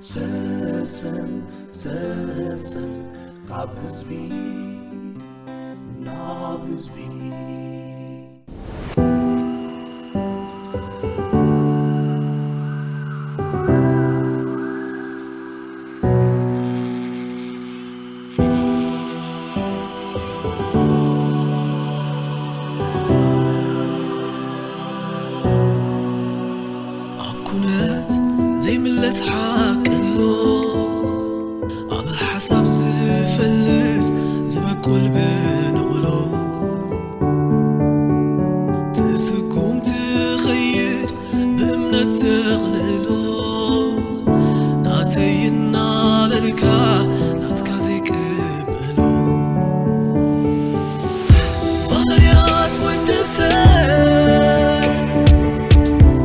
ሰሰን ሰሰን ካብ ህዝቢ ናብ ህዝቢ። ኣብ ኩነት ዘይምለስ ሓቂ ኣሎ፣ ኣብ ሓሳብ ዝፈልስ ዝበቁል ብንቕሎ። ትስጉም ትኸይድ ብእምነት ተቕልሎ፣ ናተይ እናበልካ ናትካ ዘይቅበሎ። ባህርያት ወዲ ሰብ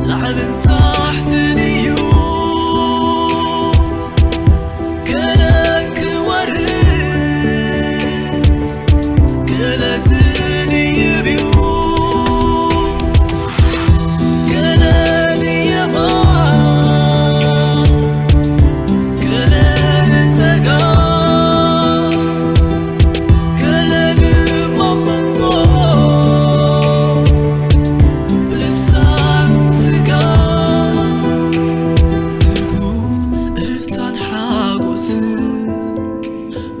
ላዕልን ታሕትን እዩ። ገለ ክወርድ፣ ገለ ዝድይብ እዩ። ገለ ንየማን፣ ገለ ንጸጋም፣ ገለ ድማ መንጎ ብልሳን ስጋ። ትርጉም እህታን ሓጎስን፣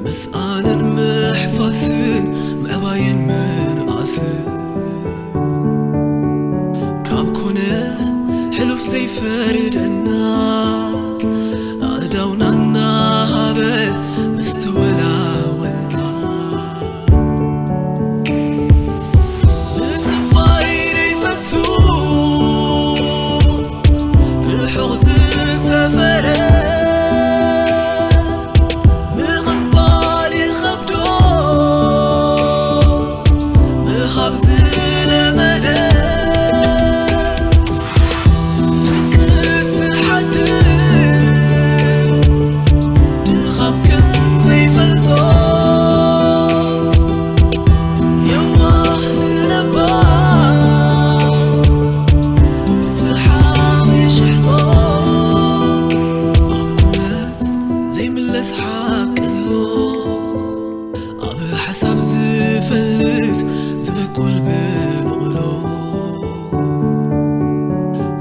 ምስኣንን ምሕፋስን፣ ምዕባይን ምንኣስን፣ ካብ ኮነ ሕሉፍ ዘይፈርደና፣ ኣእዳውና እናሃበ ምስ ተወላወልና። ምጽባይ ዘይፈቱ ርሑቕ ዝሰፈረ፣ ምቕባል ይኸብዶ ምሃብ ዝለመደ፣ ድቅስ ዝሓድር ድኻም ከም ዘይፈልጦ፣ የዋህ ንለባም ብዝሓ ይሽሕጦ። ኣብ ኩነት ዘይምለስ ሓቂ ኣሎ፣ ኣብ ሓሳብ ዝፈልስ ዝበቁል ብንቕሎ።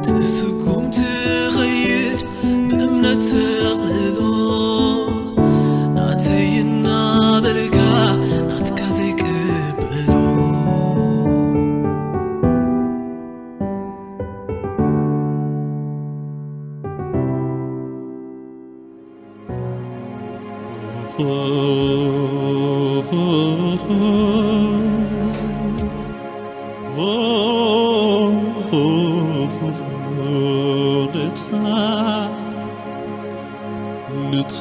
ትስጉም ትኸይድ ብእምነት ተቕልሎ፣ ናተይ እናበልካ ናትካ ዘይቅበሎ። ንታ ንታ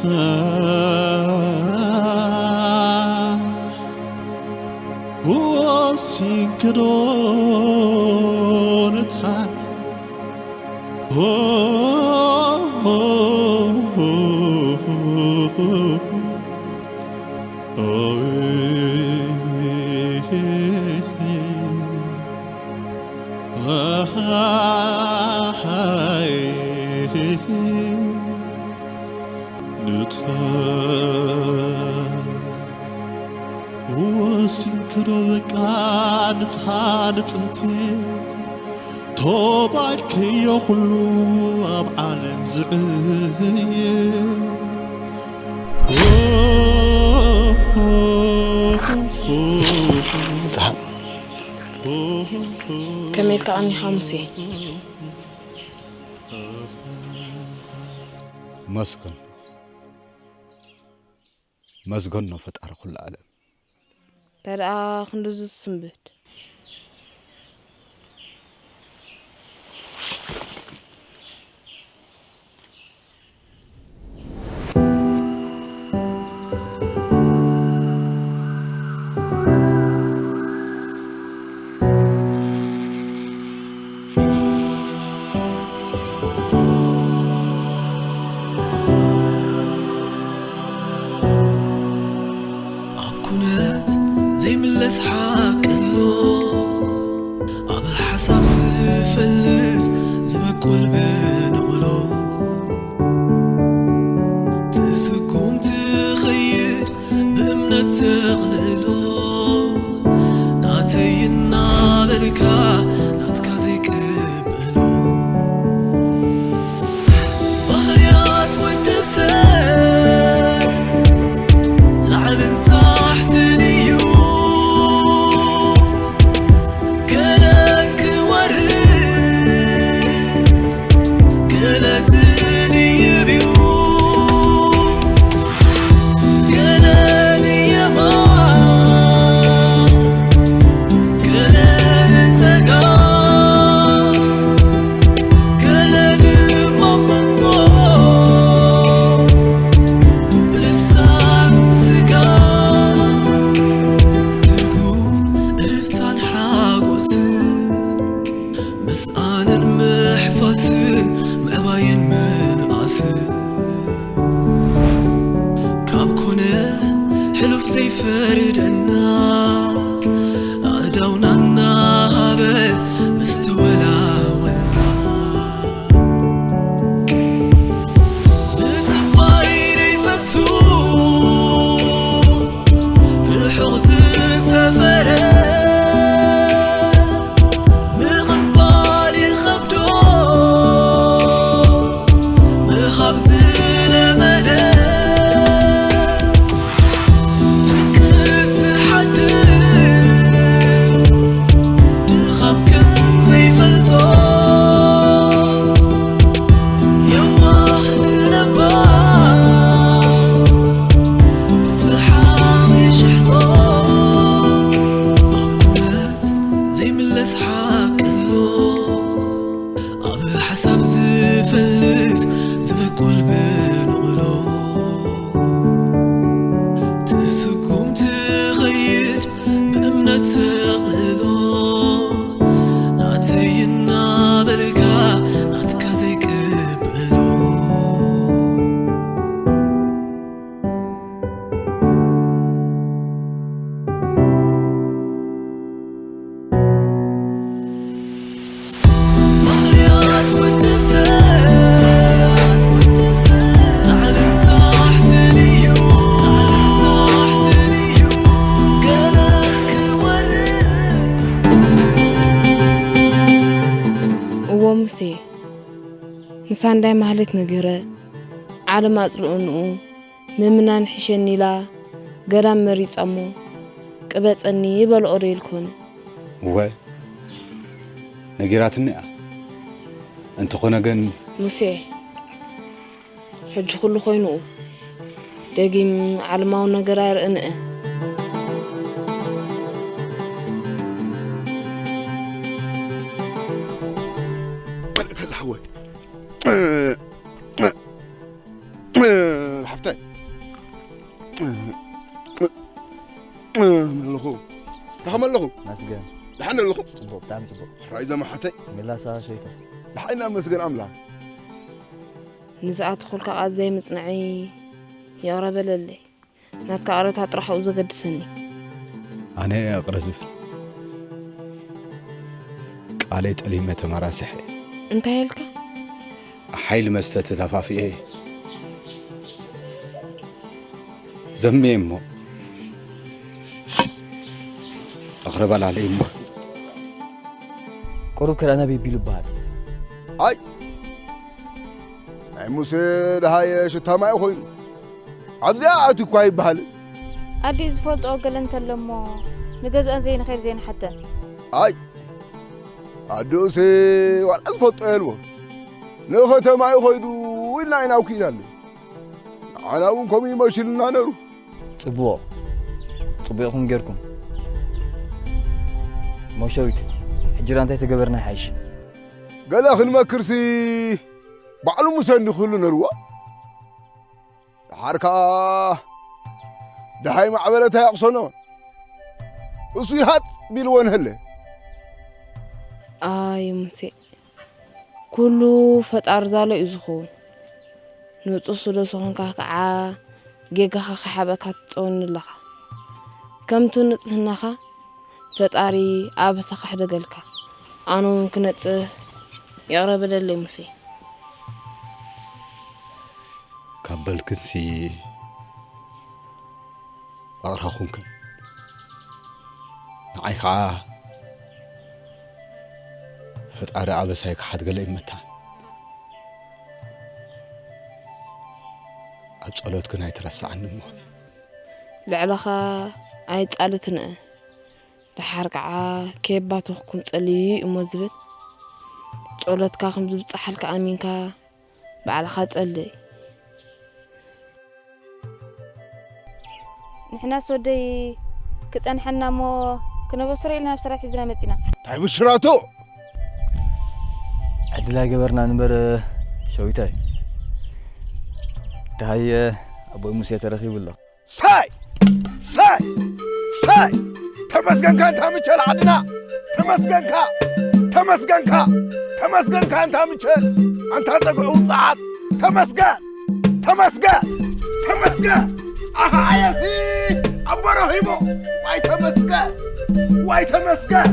ወሲንክዶ ንታ ንታ ወሲንክዶ በቃ ንጽሃ ንጽህቲ ተባልክዮ ኩሉ ኣብ ዓለም ዝዕየ። ከመይ ኢልካ ቀኒኻ ሙሴ? መስገን መስገን ነው ፈጣሪ ኩሉ ዓለም። እንታይ ደኣ ክንድዚ ዝስንብድ? ኣብ ኩነት ዘይምለስ ሓቂ ኣሎ፣ ኣብ ሓሳብ ዝፈልስ ዝበቁል ብንቕሎ። ትስጉም ትኸይድ ብእምነት ተቕልሎ ናተይ እናበልካ ናትካ ዘይቅበሎ ባህርያት ወዲ ሰብ ላዕልን ታሕትን እዩ። ገለ ክወርድ ገለ ዝድይብ እዩ። ገለ ንየማን ገለ ንጸጋም ገለ ድማ መንጎ ብልሳን ስጋ ትርጉም እልልታን ሓጎስን ምስኣንን ምሕፋስን ምዕባይን ምንኣስን ካብ ኮነ ሕሉፍ ዘይፈርደና ኣእዳውና እናሃበ ምስትወላወልና ምጽዋይ ዘይፈቱ ርሑቕ ዝሰፈረ ምቕባል ይኸብዶ ምሃብ ዝለመደ ድቅስ ዝሓድር ድኻም ከም ዘይፈልጦ የዋህ ንለባም ብስሓቕ ይሽሕጦ ኣብ ኩነት ዘይምለስ ሓቂ ኣሎ ኣብ ሓሳብ ዝፈልስ ዝበቁል ብንቕሎ ትስጉም ትኸይድ ብእምነት ተቕልሎ ናተይ እናበልካ ናትካ ዘይቅበሎ ባህርያት ወዲ ሰብ ላዕልን ታሕትን እዩ፣ ላዕልን ታሕትን እዩ። ገለ ክወርድ እዎ ሙሴ፣ ንሳንዳይ ማህሌት ነጊረ፣ ዓለም ኣጽልኡ ንኡ፣ ምምናን ሕሸኒ ኢላ ገዳም መሪጻ እሞ፣ ቅበጸኒ በልኦ ዶ ኢልክወን? እወ፣ ነጊራትኒ እያ። እንተኾነ ግን ሙሴ፣ ሕጂ ኩሉ ኮይኑ'ዩ። ደጊም ዓለማዊ ነገር ኣይርእን እየ። ከዛ ሓወይ። ሓፍታይ። ኣለኹ። ደኸም ኣለኹ። መስገን። ደሓን ኣለኹ። ጽቡቕ፣ ብጣዕሚ ጽቡቕ። ሕራይ ዘመሓተይ። ሜላሳ ሸይታ። ደሓን ኢና መስገን ኣምላኽ። ንዝኣተኹልካ ቃል ዘይምጽንዐይ ይቕረ በለለይ። ናትካ ቅረታ ጥራሕ እዩ ዘገድሰኒ። ኣነ ይቕረ ዝብል ቃለይ ጠሊመ ተመራሲሐ። እንታይ ኢልካ? ሓይሊ መስተ ተታፋፊኤ ዘምየ እሞ ኣኽረባ ላለይ እሞ። ቁሩብ ከዳና ቢቢሉ ይበሃል። ኣይ ናይ ሙሴ ደሃየ ሽታ ማይ ኮይኑ ኣብዚኣ ኣትዩ እኳ ይበሃል። ኣዲኡ ዝፈልጦ ገለ እንተሎ እሞ ንገዝኣን ዘይንኸይድ ዘይንሓተን። ኣይ ኣዲኡሲ ዋላ ዝፈልጦ የልቦ። ንኸተማ እዩ ኸይዱ ኢልና ኢና ኣውኪእናሉ። ንዓና እውን ከምኡ ይመሽልና ነሩ። ጽቡቕ፣ ጽቡቕ ኢኹም ጌርኩም። ሞሸዊት፣ ሕጂ ራ እንታይ ተገበርና ይሓይሽ? ገለ ክንመክርሲ ባዕሉ ሙሴ እንዲ ክህሉ ነርዎ። ደሓር ከኣ ደሃይ ማዕበለታ ያቕሰኖ። እሱ ይሃጽ ቢልዎ ንህለ። ኣይ ሙሴ፣ ኩሉ ፈጣሪ ዛሎ እዩ ዝኸውን። ንጹህ ስለ ዝኾንካ ከዓ ጌጋኻ ከይሓብኣካ ትጸወኒ ኣለኻ። ከምቲ ንጽህናኻ ፈጣሪ ኣበሳኻ ይሕደገልካ። ኣነ እውን ክነጽህ ይቕረ በለለይ ሙሴ። ካብ በልክንሲ ኣቕራኹንክን። ንዓይ ከዓ ፈጣሪ ኣበሳይ ክሓድገለ ይመታን። ኣብ ጸሎትክን ኣይትረስዓኒ እሞ። ልዕለኻ ኣይጻልትን እየ። ደሓር ከዓ ከየባተኽኩም ጸልዩ እዩ እሞ ዝብል። ጸሎትካ ከም ዝብጽሓልካ ኣሚንካ ባዕልኻ ጸልይ። ንሕናስ ወደይ ክጸንሐና እሞ ክነበስሮ ኢልና ናብ ስራሕ ሒዝና መጺና። እንታይ ብሽራቱ? ዕድል ኣይገበርና ንበር ሸዊታይ። ደሃየ ኣቦይ ሙሴ ተረኺቡ ኣሎ። ሳይ! ሳይ! ሳይ! ተመስገንካ እንታ ምቸል ዓድና! ተመስገንካ! ተመስገንካ! ተመስገንካ እንታ ምቸል! ኣንታ ጸግዑ ውጽዓት! ተመስገን! ተመስገን! ተመስገን! ኣሃ ኣየሲ! ኣቦ ረኺቦ! ዋይ ተመስገን! ዋይ ተመስገን!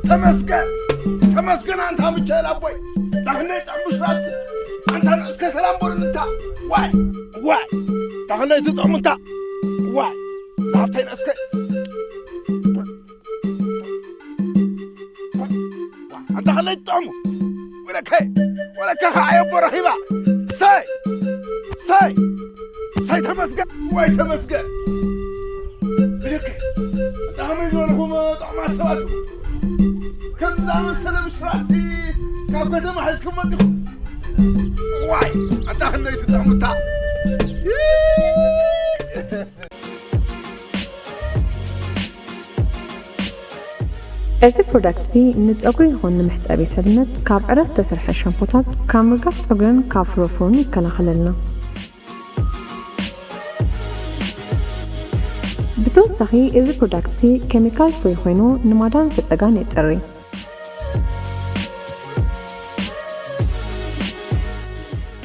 ተመስገን! ተመስገን ኣንታ ምቸል ኣቦይ! ዳህነይ ጠምብሻት! ኣንታ ንእስከ ሰላም በሉንታ! ዋይ! ዋይ! ዳህነይ ትጠሙታ! ዋይ! ዛፍተይ ንእስከ! ኣንታ ከለይ ትጠሙ! ወለከ! ወለከ ኸዓ የቦ ረኺባ! ሰይ! ሰይ! ሰይ ተመስገን! ወይ ተመስገን! ብልክ! ኣንታ ከመይ ዝበልኹም ጥዑማት ሰባት ኢኹም! ከምዚ ዝኣመሰለ ብስራትሲ ካብ ከተማ ሒዝኩም መጺኹም! ዋይ! ኣንታ ክንደይ ትጥዕሙታ! እዚ ፕሮዳክት'ዚ ንጸጉሪ ይኹን ንመሕጸቢ ሰብነት ካብ ዕረ ዝተሰርሐ ሻምፖታት፣ ካብ ምርጋፍ ጸጉርን ካብ ፍሮፎርን ይከላኸለልና። ብተወሳኺ እዚ ፕሮዳክት'ዚ ኬሚካል ፍሪ ኮይኑ ንማዳን ፈጸጋን የጽሪ።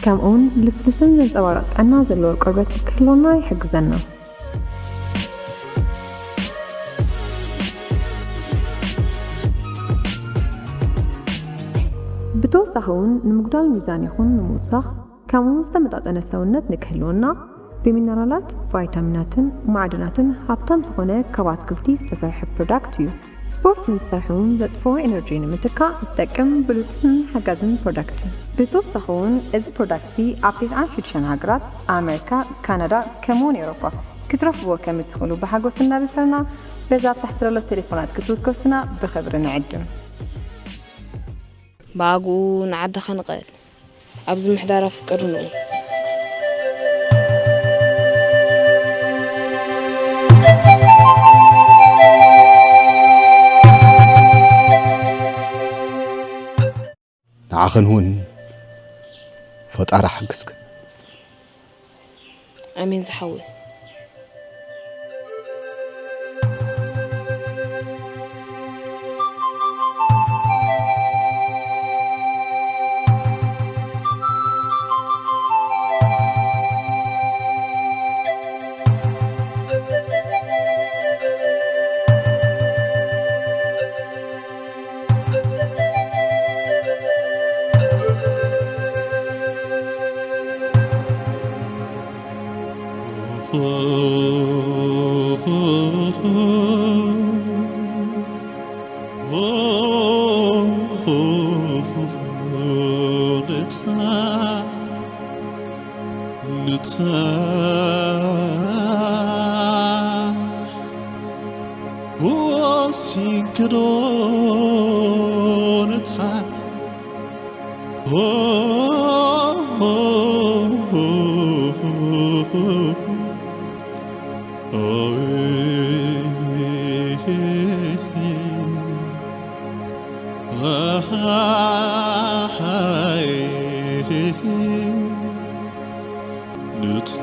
ከምኡውን ልስሉስን ዘንጸባርቕ ጥዕና ዘለዎ ቆርበት ክህልወና ይሕግዘና። ብተወሳኺ እውን ንምጉዳል ሚዛን ይኹን ንምውሳኽ ከምኡ ዝተመጣጠነ ሰውነት ንክህልወና ብሚነራላት፣ ቫይታሚናትን ማዕድናትን ሃብታም ዝኾነ ካብ ኣትክልቲ ዝተሰርሐ ፕሮዳክት እዩ። ስፖርት ንዝሰርሑ እውን ዘጥፍኦ ኤነርጂ ንምትካእ ዝጠቅም ብሉፅን ሓጋዝን ፕሮዳክት እዩ። ብተወሳኺ እውን እዚ ፕሮዳክት እዚ ኣብ ተስዓን ሽዱሽተን ሃገራት ኣመሪካ፣ ካናዳ ከምኡውን ኤውሮጳ ክትረኽብዎ ከም እትኽእሉ ብሓጎስ እናበሰርና በዛ ኣብ ታሕቲ ዘሎ ቴሌፎናት ክትውከሱና ብኽብሪ ንዕድም። ብኣግኡ ንዓዲ ኸንቐል ኣብዚ ምሕዳር ኣፍቀዱ ንዑ። ንዓኽን እውን ፈጣሪ ሓግዝክን። ኣሜን ዝሓወይ። ንታ ወሲንክዶ ንታ ንታ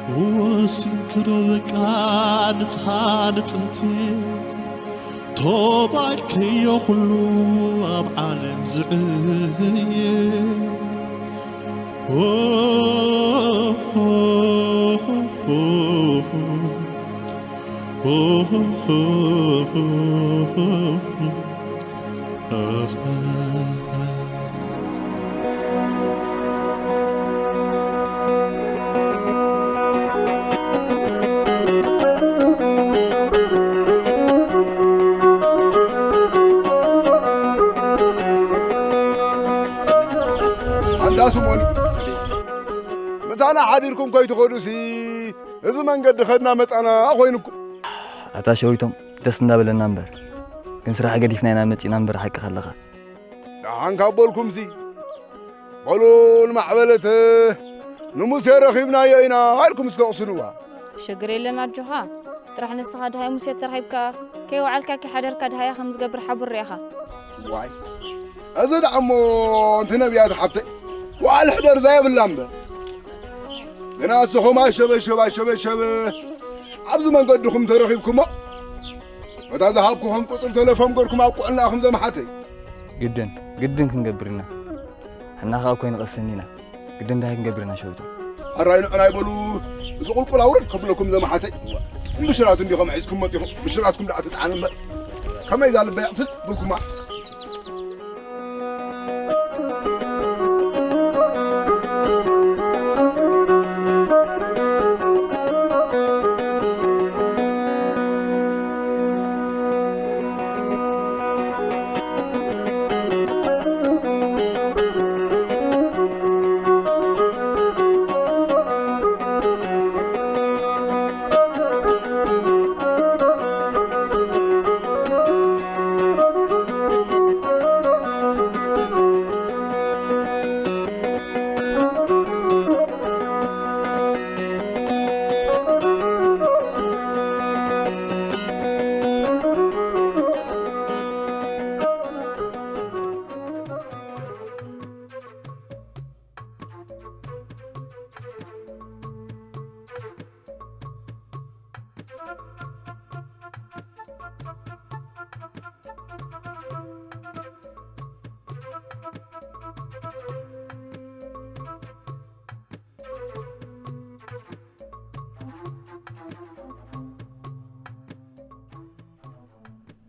ወሲንክዶ በቃ ንታ ንጽህቲ ተባልከዮ ኩሉ ኣብ ዓለም ዝዕየ ዳስሞኒ፣ ምሳና ሓዲርኩም ከይትኸዱሲ፣ እዚ መንገዲ ኸድና መጻና ኮይኑኩም። ኣታ ሸዊቶም፣ ደስ እንዳበለና እምበር፣ ግን ስራሕ ገዲፍና ኢና መጺና እምበር፣ ሓቂ ከለኻ። ደሓን ካብ በልኩምሲ፣ በሉ ንማዕበለት፣ ንሙሴ ረኺብናዮ ኢና ኢልኩም እስከ ቅስንዋ። ሽግር የለን ኣጆኻ። ጥራሕ ንስኻ ድሃይ ሙሴ ተረኺብካ፣ ከይወዓልካ ከይሓደርካ ድሃያ ከም ዝገብር ሓቡር ርኢኻ። ዋይ፣ እዚ ደኣ እሞ፣ እንቲ ነቢያት ሓብተይ፣ ወዓል ሕደር ዛየብላ እምበር። ግና እስኹም ኣሸበሸብ፣ ኣሸበሸብ፣ ኣብዚ መንገድኹም ተረኺብኩሞ፣ በታ ዝሃብኩኹም ቁጽሪ ተለፎን ገርኩም ኣብቅዑልና ኢኹም ዘመሓተይ። ግድን፣ ግድን ክንገብር ኢና። ሕና ኸኣ እኮ ኣይንቐስን ኢና። ግድን እንታይ ክንገብር ኢና ሸዊቶም? ኣራይ ንዑ ናይ በሉ፣ እዚ ቁልቁል ኣውረድ ከብለኩም ዘመሓተይ። ብሽራት እንዲኹም ሒዝኩም መጺኹም፣ ብሽራትኩም ደኣ ትጥዓኑ እምበር። ከመይ እዛ ልበይ ኣቕስል ብልኩማ።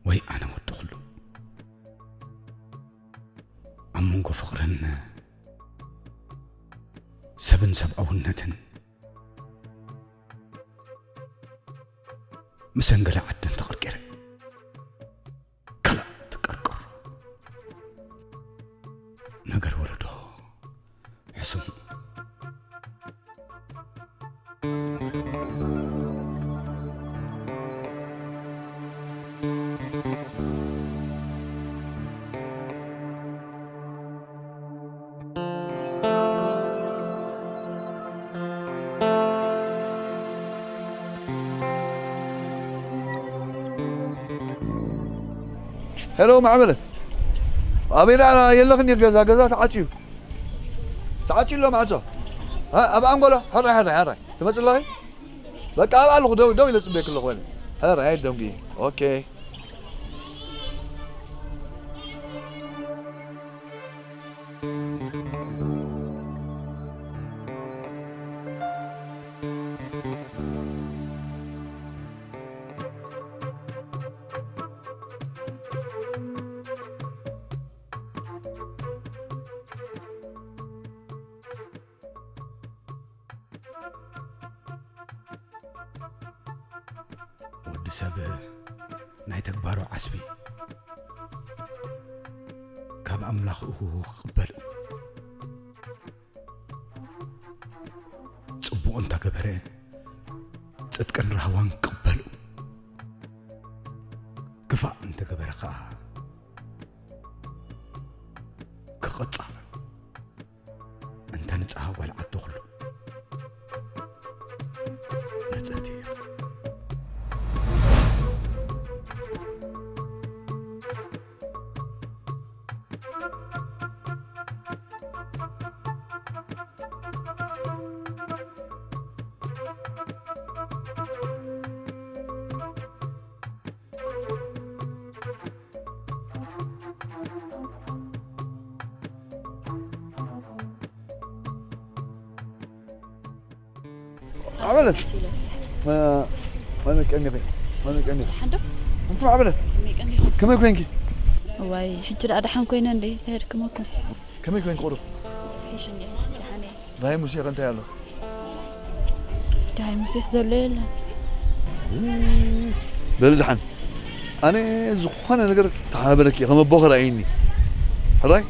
ወይ ኣነ ወዲ ኩሉ፣ ኣብ መንጎ ፍቕርን ሰብን ሰብኣውነትን ምሰን ገለ ዓደን ተቐርቂረ። ካልእ ትቀርቅሮ ነገር ወለዶ ሕሱም። ሄሎ ማዕበለት፣ ኣበይ ደኣ የለኽን? ገዛ፣ ገዛ ተዓጽዩ፣ ተዓጽዩ ኣሎ ማዕጾ። እ፣ ኣብ ኣንጎሎ። ሕራይ፣ ሕራይ፣ ሕራይ። ትመጽእ ኣለኺ? በቃ፣ ኣብ ኣለኹ፣ ደው፣ ደው ኢለ ጽበየኪ ኣለኹ በሊ። ሕራይ፣ ኣይትደንጉ። ኦኬ። ወዲ ሰብ ናይ ተግባሩ ዓስቢ ካብ ኣምላኽኡ ክቕበል፣ ጽቡቕ እንተገበረ ጽድቅን ራህዋን ክቕበል፣ ክፋእ እንተገበረ ኸኣ ክቕጻዕ። እንተ ንጽሃ ጓል ዓዲ ኩሉ ንጽህቲ እያ። ዓበለት። እ፣ መመይ ቀኒኺ? መመይ ቀኒኺ? ሓንዶ? እንቱ ዓበለት። መመይ ቀኒኺ? ከመይ ኮንኪ? እዋይ፣ ሕጂ ደኣ ደሓን ኮይነ እንዴ፣ ተድክመኩም። ከመይ ኮንኪ ቁሩብ? ሒሽ እንዴ፣ ደሓን እየ። ዳይ ሙሴ ከ እንታይ ኣሎ? ዳይ ሙሴስ ዘሎ የለን። በል ደሓን። ኣነ ዝኾነ ነገር ተሓባበረኪ፣ ከም ኣቦኺ ርኣይኒ። ሕራይ?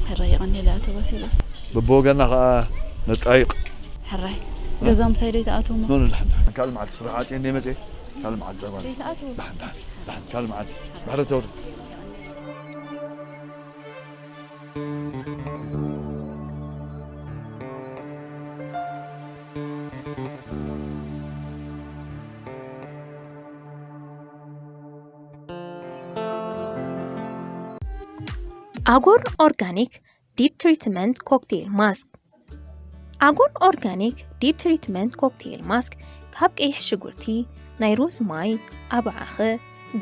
ሕራይ የቐንየለ ኣቶ ባሲሎስ። በብወገና ከዓ ነጣይቕ። ሕራይ ገዛ ምሳይ ዶ ይትኣትዉ እሞ? ኖ፣ ኖ፣ ድሓን፣ ድሓን። ካልእ መዓልቲ ስራሕ ዓፅየ እንደ መፅየ፣ ካልእ መዓልቲ ዘባን። ዶ ይትኣትዉ? ድሓን፣ ድሓን፣ ድሓን። ካልእ መዓልቲ። ድሕሪ ተውርድ። ኣጎር ኦርጋኒክ ዲፕ ትሪትመንት ኮክቴል ማስክ። ኣጎር ኦርጋኒክ ዲፕ ትሪትመንት ኮክቴል ማስክ ካብ ቀይሕ ሽጉርቲ፣ ናይ ሩዝ ማይ፣ ኣባዓኸ፣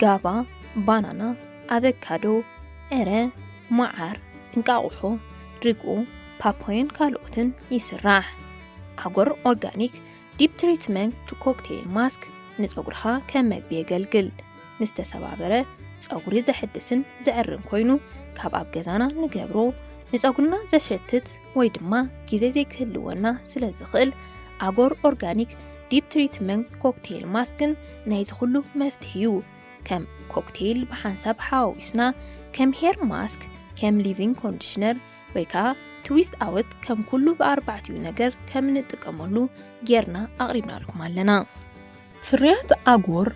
ጋባ፣ ባናና፣ ኣቨካዶ፣ ዕረ፣ መዓር፣ እንቃቑሖ፣ ርግኦ፣ ፓፓዮን ካልኦትን ይስራሕ። ኣጎር ኦርጋኒክ ዲፕ ትሪትመንት ኮክቴል ማስክ ንጸጉርኻ ከም መግቢ የገልግል። ንዝተሰባበረ ጸጉሪ ዘሕድስን ዘዕርን ኮይኑ ካብ ኣብ ገዛና ንገብሮ ንጸጉርና ዘሸትት ወይ ድማ ግዜ ዘይክህልወና ስለ ዝኽእል ኣጎር ኦርጋኒክ ዲፕ ትሪትመንት ኮክቴል ማስክን ናይዚ ኩሉ መፍትሒ እዩ። ከም ኮክቴል ብሓንሳብ ሓዋዊስና ከም ሄር ማስክ፣ ከም ሊቪንግ ኮንዲሽነር ወይ ከዓ ትዊስት ኣወት ከም ኩሉ ብኣርባዕቲኡ ነገር ከም ንጥቀመሉ ጌርና ኣቕሪብናልኩም ኣለና። ፍርያት ኣጎር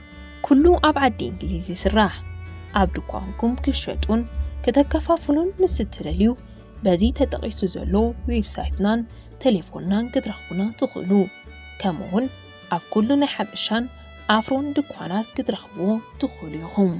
ኩሉ ኣብ ዓዲ እንግሊዝ ይስራሕ። ኣብ ድኳንኩም ክሸጡን ከተከፋፍሉን ምስ እትደልዩ በዚ ተጠቒሱ ዘሎ ዌብሳይትናን ቴሌፎንናን ክትረኽቡና ትኽእሉ። ከምኡውን ኣብ ኩሉ ናይ ሓበሻን ኣፍሮን ድኳናት ክትረኽብዎ ትኽእሉ ኢኹም።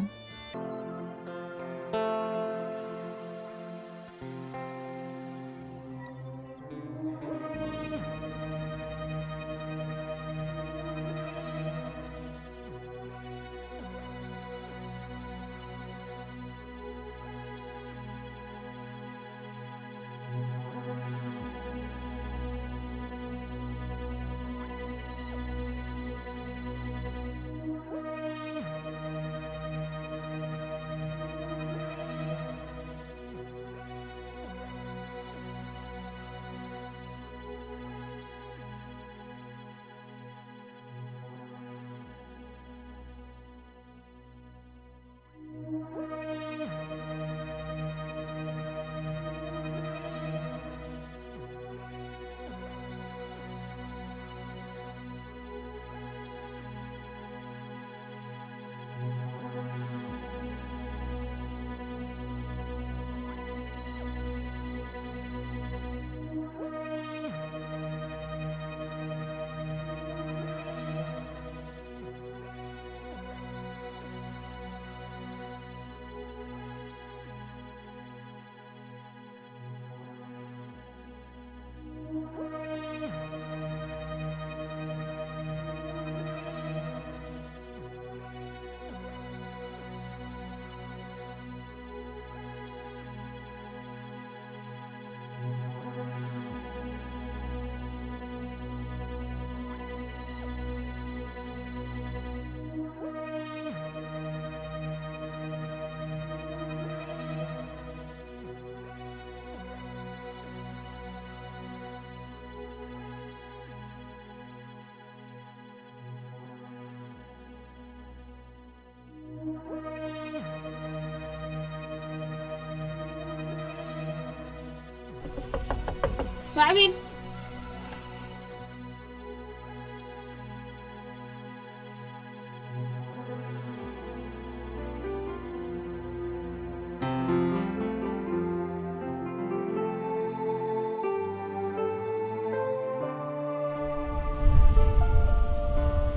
ማዕቢል።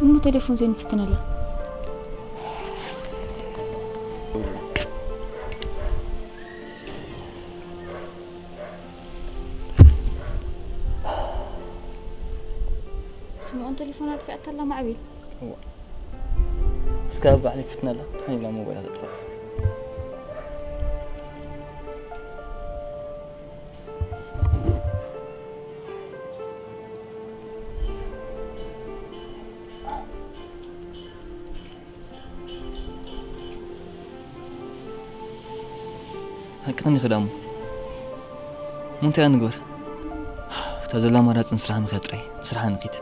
እሞ ቴሌፎን ዘይንፍትነላ። ስምኦን ቴሌፎን ኣጥፊኣታ ኣላ ማዕቢል። እዋ። እስከ ኣብ ባዕለይ ክፍትነላ፣ ትኾን ኢላ ሞባይላ ተጥፍኣ። ሓቅኽን ኢኺ ዳሞ። እሞ እንታይ ንግበር? እታ ዘላ ኣማራፂ ንስራሕ ምኽያድ ጥራይ። ንስራሕ ንኺድ።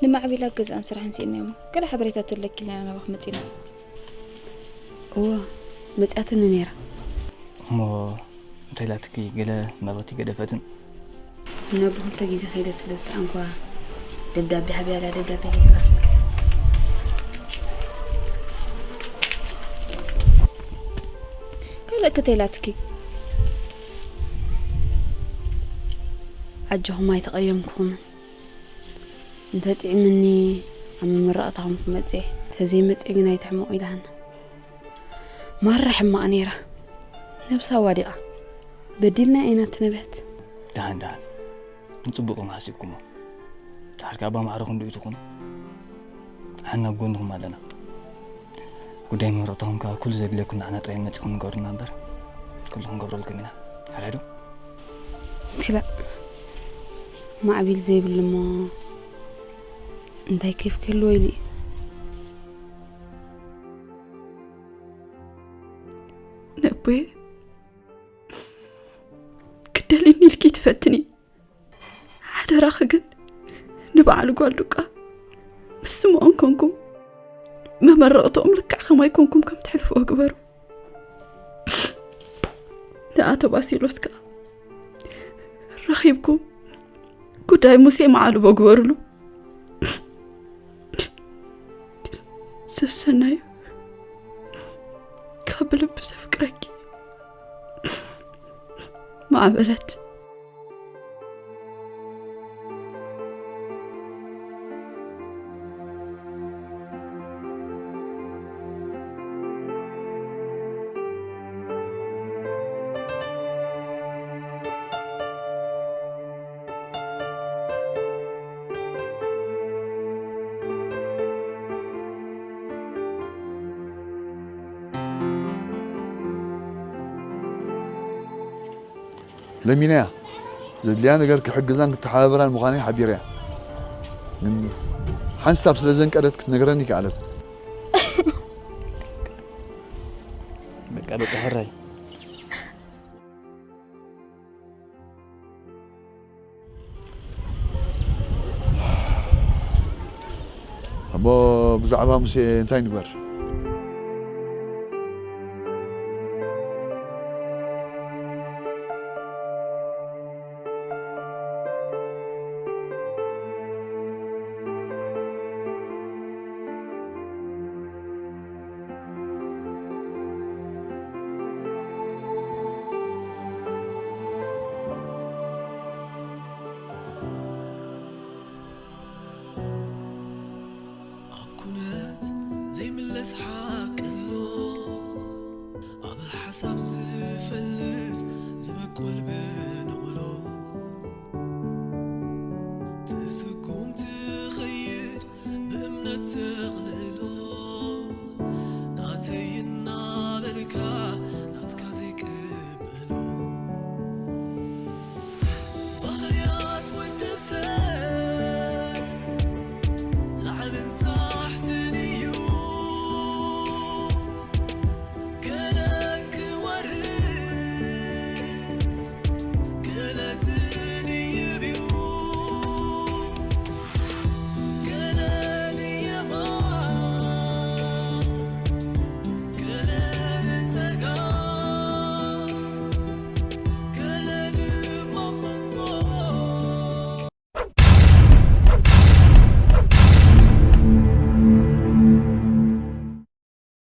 ንማዕቢላ ገዛእን ስራሕን ስኢንና እሞ፣ ገለ ሓበሬታ ተለኪ ኢልና ናባኺ መጺና። እወ፣ መጺኣትኒ ነይራ። እሞ እንታይ ኢላትኪ? ገለ መልእኽቲ ገደፈትን? ነብኽልተ ግዜ ከይደ ስለ ዝሰኣንኳ፣ ደብዳቤ ሓቢኣላ፣ ደብዳቤ ከይደ ካልእ ክተይላትኪ? ኣጆኹም ኣይተቐየምኩኹምን። እንተ ጥዒምኒ ኣብ መመረቕታኹም ክመጽእ እየ። ተዘይመጽእ ግን ኣይትሕመቑ ኢላሃና። ማራ ሕማቕ ነይራ። ነብሳ ዋዲቓ። በዲልና ኢና ትነብሕት። ደሓን፣ ደሓን። ንጽቡቕ ኢኹም ሓሲብኩሞ። ድሓር ከኣ ኣባ ማዕረኹም ዶ ይትኹም? ንሕና ኣብ ጎንኹም ኣለና። ጉዳይ መረቕታኹም ከኣ ኩሉ ዘድልየኩም ንዓና ጥራይ መጺኹም ንገሩና እምበር፣ ኩሉ ክንገብረልኩም ኢና። ሓራይ ዶ? ክላእ፣ ማዕቢል ዘይብሉ እሞ እንታይ ኬፍ ክህልዎ ኢሉ እዩ? ነቦየ፣ ክደልኒ ኢልኪ ትፈትኒ። ሓደራኺ ግን ንበዓል ጓል ዱቃ ምስ ስምዖን ኮንኩም መመረቕትኦም ልክዕ ከማይ ኮንኩም ከም ትሕልፍዎ ግበሩ። ንኣቶ ባሲሎስ ከኣ ረኺብኩም ጉዳይ ሙሴ መዓልቦ ግበሩሉ። ሰሰናዩ ካብ ልቢ ዘፍቅረኪ ማዕበለት። ለሚነያ፣ ዘድልያ ነገር ክሕግዛን ክተሓባበራን ምዃነይ ሓቢረያ። ግን ሓንሳብ ስለ ዘንቀደት ክትነግረኒ ከኣለት። በቃ፣ በቃ፣ ሕራይ። እሞ ብዛዕባ ሙሴ እንታይ ንግበር? ኣብ ኩነት ዘይምለስ ሓቂ ኣሎ፣ ኣብ ሓሳብ ዝፈልስ ዝበቁል ብንቕሎ።